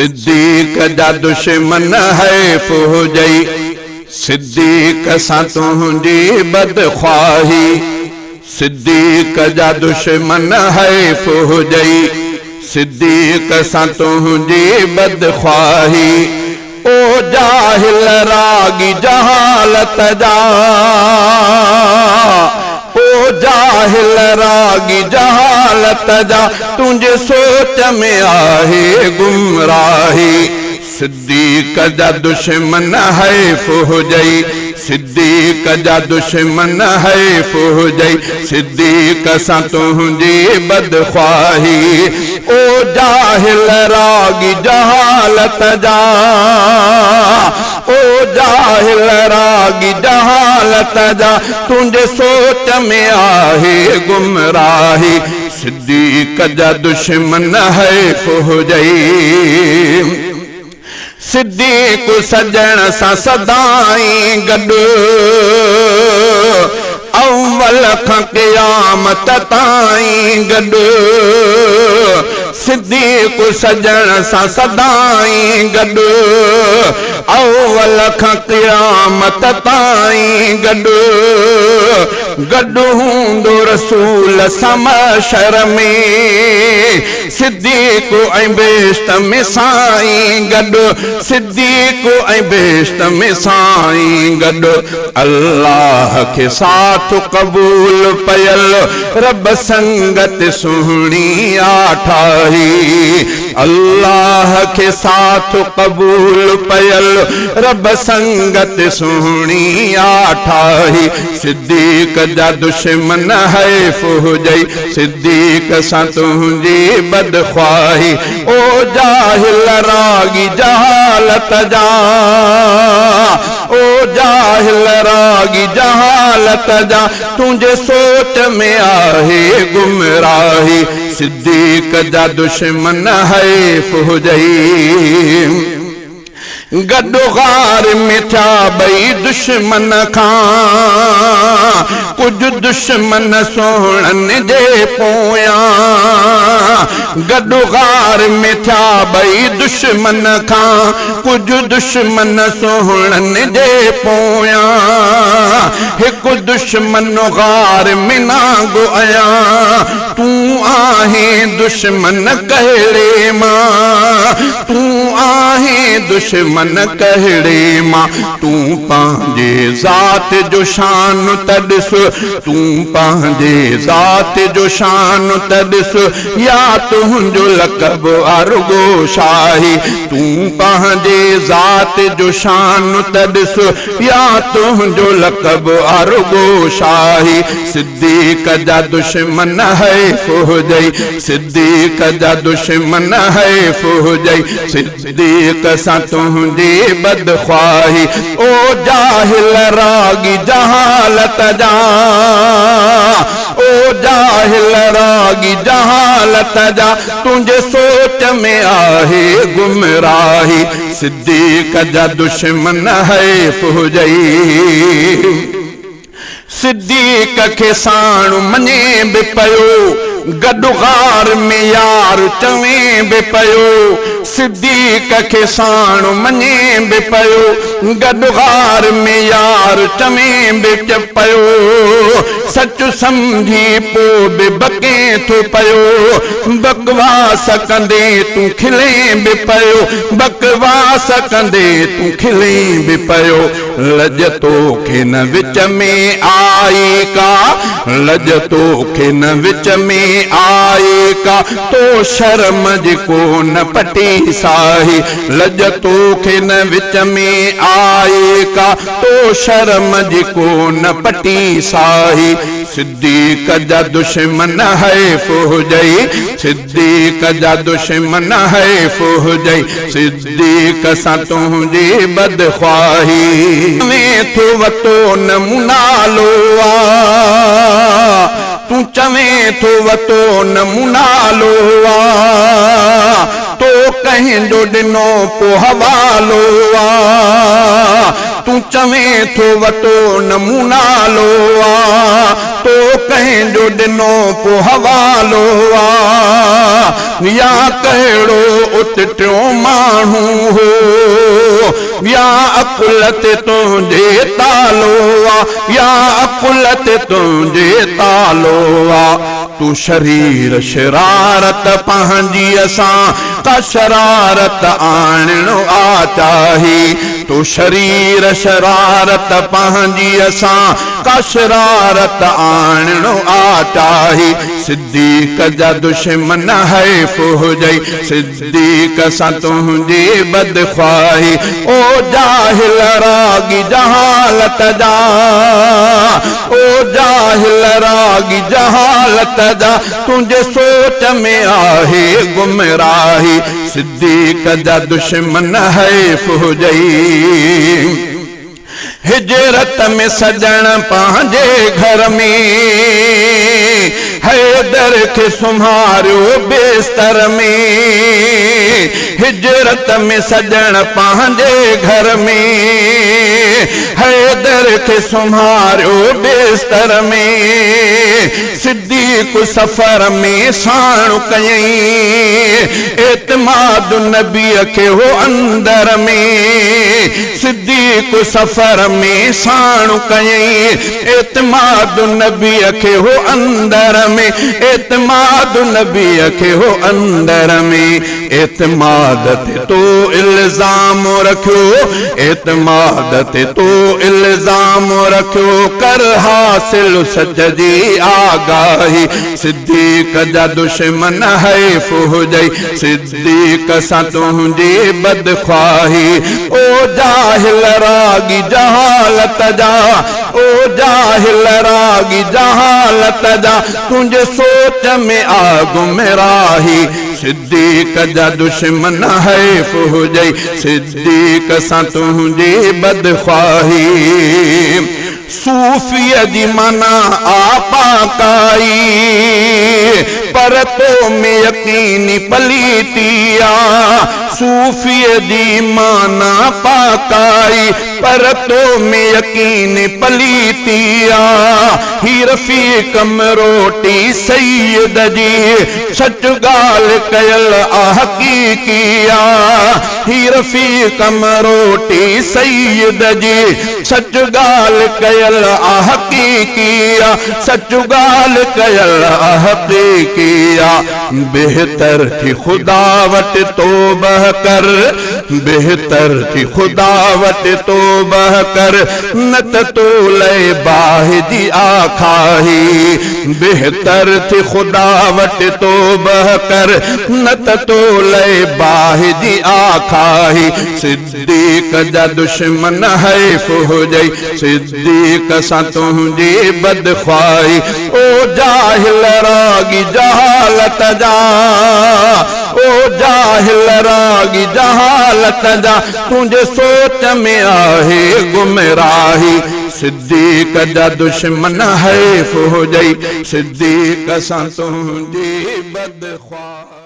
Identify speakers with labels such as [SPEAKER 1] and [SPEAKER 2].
[SPEAKER 1] صديق جا دشمن حيف هجئي، صديق سان تنهنجي بدخواهي، صديق جا دشمن حيف هجئي، صديق سان تنهنجي بدخواهي، او جاهل راڳي جهالت جا، او جاهل راڳي جهالت جا، تنهنجي سوچ ۾ آهي گمراهي، صديق جا دشمن حيف هجئي، صديق جا دشمن حيف هجئي، صديق سان تنهنجي بدخواهي، او جاهل راڳي جهالت جا، او جاهل راڳي جهالت جا، تنهنجي سوچ ۾ آهي گمراهي، صديق جا دشمن حيف هجئي. صديق سڄڻ سان سدائين گڏ، اول کان قيامت تائين گڏ، صديق سڄڻ سان سدائين گڏ، اول کان قيامت تائين گڏ، گڏ هوندو رسول سان محشر ۾. صديق ۽ بهشت ۾ سائين گڏ، صديق ۽ بهشت ۾ سائين گڏ، الله کي ساٿ قبول پيل، رب سنگت سهڻي آ ٺاهي، الله کي ساٿ قبول پيل، رب سنگت سهڻي آ ٺاهي. صديق جا دشمن حيف هجئي، صديق سان تنهنجي بدخواهي، او جاهل راڳي جهالت جا، او جاهل راڳي جهالت جا، تنهنجي سوچ ۾ آهي گمراهي، صديق جا دشمن حيف هجئي. گڏ غار ۾ ٿيا ٻئي دشمن کان، ڪجهه دشمن سهڻن جي پويان. گڏ غار ۾ ٿيا ٻئي دشمن کان، ڪجهه دشمن سهڻن جي پويان. هڪ دشمن غار ۾ نانگ عيان، تون آهين دشمن ڪهڙي مان، تون آهين دشمن ڪهڙي مان، تون پنهنجي ذات جو شان ته ڏس، تون پنهنجي ذات جو شان ته ڏس، يا تنهنجو لقب آ رڳو شاهي، تون پنهنجي ذات جو شان ته ڏس، يا تنهنجو لقب آ رڳو شاهي. صديق جا دشمن حيف هجئي، صديق جا دشمن حيف هجئي، صديق سان تنهنجي بدخواهي، او جاهل راڳي جهالت جا، او جاهل راڳي جهالت جا، تنهنجي سوچ ۾ آهي گمراهي، صديق جا دشمن حيف هجئي. صديق کي ساڻ مڃي به پيو، گڏ غار ۾ يار چوين به پيو. صديق کي ساڻ مڃي به پيو، گڏ غار ۾ يار چوين به پيو. سچ سمجهي پو به بڪين ٿو پيو، بڪواس ڪندي تون کلين به پيو، بڪواس ڪندي تون کلين به پيو. لڄ توکي نه وچ ۾ آئي ڪا، لڄ توکي نه وچ ۾ آئي ڪا، تو شرم جي ڪو نه پٽي ساهي. لڄ توکي نه وچ ۾ آئي ڪا، تو شرم جي ڪو نه پٽي ساهي. صديق جا دشمن حيف هجئي، صديق جا دشمن حيف هجئي، صديق سان تنهنجي بدخواهي. چوين ٿو وتو نه مون نالو آ، تون چوين ٿو وتو نه مون نالو آ، تو ڪنهن جو ڏنو پو حوالو آ. تون چوين ٿو وٽو نه مون نالو آ، تو ڪنهن جو ڏنو پو حوالو آ، يا ڪهڙو ات ٽيون ماڻهو هو، يا عقل تي تنهنجي تالو آ، يا عقل تي تنهنجي تالو آ. تون شرير شرارت پنهنجيء سان ڪا شرارت آڻڻ آ چاهي. تون شرير شرارت پنهنجيء سان ڪا شرارت آڻڻ آ چاهي. صديق جا دشمن حيف هجئي صديق سان تنهنجي بدخواهي. او جاهل راڳي جهالت جا او جاهل راڳي جهالت جا تنهنجي سوچ ۾ آهي گمراهي. صديق جا دشمن حيف هجئي. هجرت ۾ سڄڻ پنهنجي گهر ۾، حيدر کي سمهاريو بستر ۾. هجرت ۾ سڄڻ پنهنجي گهر ۾، حيدر کي سمهاريو بستر ۾. صديق سفر ۾ ساڻ ڪيائين، اعتماد نبيء کي هو اندر ۾. صديق سفر ۾ ساڻ ڪيائين، اعتماد نبيء کي هو اندر ۾. اعتماد نبيء کي هو اندر ۾. اعتماد تي تو الزام رکيو، اعتماد تي تو الزام رکيو، ڪر حاصل سچ جي آگاهي. صديق جا دشمن حيف هجئي، صديق سان تنهنجي بدخواهي. او جاهل راڳي جهالت جا، او جاهل راڳي جهالت جا، تنهنجي سوچ ۾ آ گمراهي. صديق جا دشمن حيف هجئي، صديق سان تنهنجي بدخواهي. صوفيء جي معنيٰ آ پاڪائي، پر تو ۾ يقيني پليتي آ. صوفيء جي معنيٰ پاڪائي، پر تو ۾ يقين پليتي آ. هي رفيق امروٽي سيد جي، سچ ڳالهه ڪيل آ حقيقي آ. هي رفيق امروٽي سيد جي، سچ ڳالهه ڪيل آ حقيقي آ. سچ ڳالهه ڪيل آ حقيقي آ. بهتر ٿي خدا وٽ توبه ڪر، بهتر ٿي خدا وٽ توبه ڪر، نه ته تو لئه باهه جي آ کاهي. بهتر ٿي خدا وٽ توبه ڪر، نه ته تو لئه باهه جي آ کاهي. صديق جا دشمن حيف هجئي، صديق سان تنهنجي بدخواهي. او جاهل راڳي جهالت جا، او جاهل راڳي جهالت جا، تنهنجي سوچ ۾ آهي گمراهي. صديق جا دشمن حيف هجئي، صديق سان تنهنجي بدخواهي.